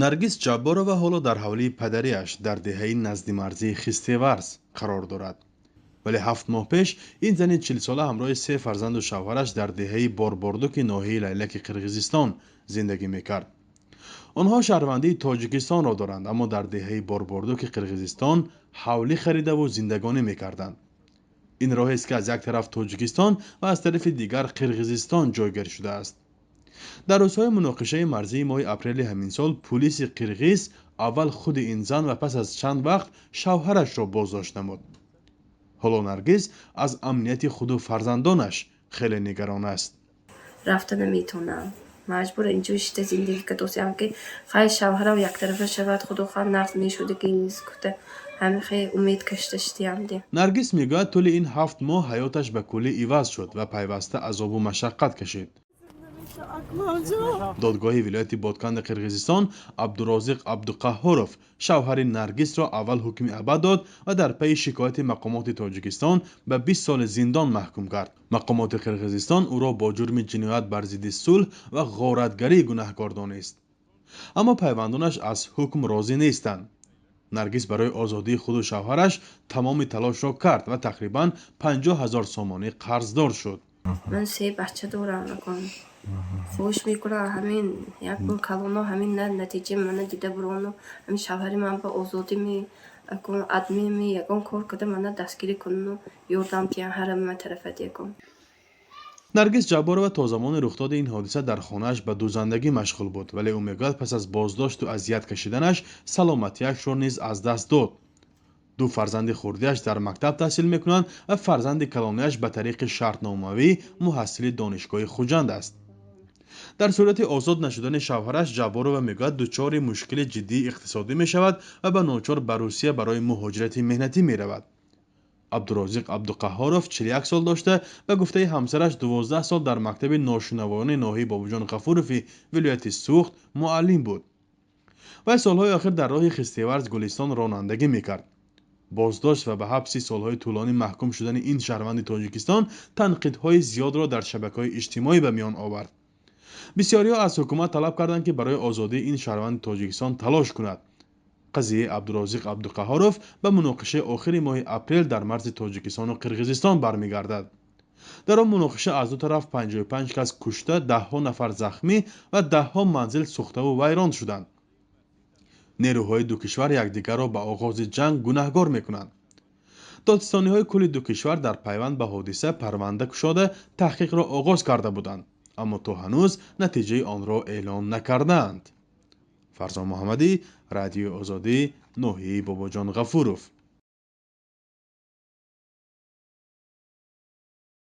Наргиз Ҷабборова ҳоло дар ҳавлии падариаш дар деҳаи наздимарзии Хистеварз қарор дорад. Вале 7 моҳ пеш ин зани 40-сола ҳамроҳи се фарзанду шавҳараш дар деҳаи Борбордуки ноҳияи Лайлаки Қирғизистон зиндагӣ мекард. Онҳо шаҳрвандии Тоҷикистонро доранд, аммо дар деҳаи Борбордуки Қирғизистон ҳавлӣ харидаву зиндагонӣ мекарданд. Ин роҳест, ки аз як тараф Тоҷикистон ва аз тарафи дигар Қирғизистон ҷойгир шудааст. Дар рӯзҳои муноқишаи марзии моҳи апрели ҳамин сол пулиси қирғиз аввал худи ин зан ва пас аз чанд вақт шавҳарашро боздошт намуд. Ҳоло Наргиз аз амнияти худу фарзандонаш хеле нигарон аст. Рафта наметавонам, маҷбур инҷо шита зиндагӣ кардосиам, ки хай, шавҳарам яктарафа шавад, худо хоҳад, нағз мешуд, ки гуфта, ҳамин хел умед кашта шидиам де. Наргиз мегӯяд, тӯли ин 7 моҳ ҳаёташ ба куллӣ иваз шуд ва пайваста азобу машаққат кашид. Додгоҳи вилояти Ботканди Қирғизистон Абдурозиқ Абдуқаҳҳоров, шавҳари Наргизро, аввал ҳукми абад дод ва дар пайи шикояти мақомоти Тоҷикистон ба 20 соли зиндон маҳкум кард. Мақомоти Қирғизистон ӯро бо ҷурми ҷиноят бар зидди сулҳ ва ғоратгарӣ гунаҳкор донист, аммо пайвандонаш аз ҳукм розӣ нестанд. Наргиз барои озодии худу шавҳараш тамоми талошро кард ва тақрибан 50 000 сомонӣ қарздор шуд. Ман се бача дорам. Акон хоҳиш мекунам, ҳамин як бор калоно ҳамин на натиҷаи мана дида бурону ҳамин шавҳари ман ба озодӣ ми, акон адмими ягон кор карда, мана дастгирӣ кунану ёрдам диҳан ҳарама тарафат ягон. Наргиз Ҷабборова то замони рухдоди ин ҳодиса дар хонааш ба дӯзандагӣ машғул буд, вале ӯ мегӯяд, пас аз боздошту азият кашиданаш саломатиашро низ аз даст дод. Ду фарзанди хурдиаш дар мактаб таҳсил мекунанд ва фарзанди калониаш ба тариқи шартномавӣ муҳассили Донишгоҳи Хуҷанд аст. Дар сурати озод нашудани шавҳараш, Ҷабборова мегӯяд, дучори мушкили ҷиддии иқтисодӣ мешавад ва ба ночор ба Русия барои муҳоҷирати меҳнатӣ меравад. Абдурозиқ Абдуқаҳҳоров 41 сол дошта, ба гуфтаи ҳамсараш, 12 сол дар мактаби ношунавоёни ноҳияи Бобоҷон Ғафурови вилояти Суғд муаллим буд. Вай солҳои охир дар роҳи Хистеварз Гулистон ронандагӣ мекард. Боздошт ва ба ҳабси солҳои тӯлонӣ маҳкум шудани ин шаҳрванди Тоҷикистон танқидҳои зиёдро дар шабакаҳои иҷтимоӣ ба миён овард. Бисёриҳо аз ҳукумат талаб карданд, ки барои озодии ин шаҳрванди Тоҷикистон талош кунад. Қазияи Абдурозиқ Абдуқаҳҳоров ба муноқишаи охири моҳи апрел дар марзи Тоҷикистону Қирғизистон бармегардад. Дар он муноқиша аз ду тараф 55 кас кушта, даҳҳо нафар захмӣ ва даҳҳо манзил сӯхтаву вайрон шуданд. Нерӯҳои ду кишвар якдигарро ба оғози ҷанг гунаҳгор мекунанд. Додситониҳои кулли ду кишвар дар пайванд ба ҳодиса парванда кушода, таҳқиқро оғоз карда буданд, аммо то ҳанӯз натиҷаи онро эълон накардаанд. Фарзон Муҳаммадӣ, Радиои Озодӣ, ноҳияи Бобоҷон Ғафуров.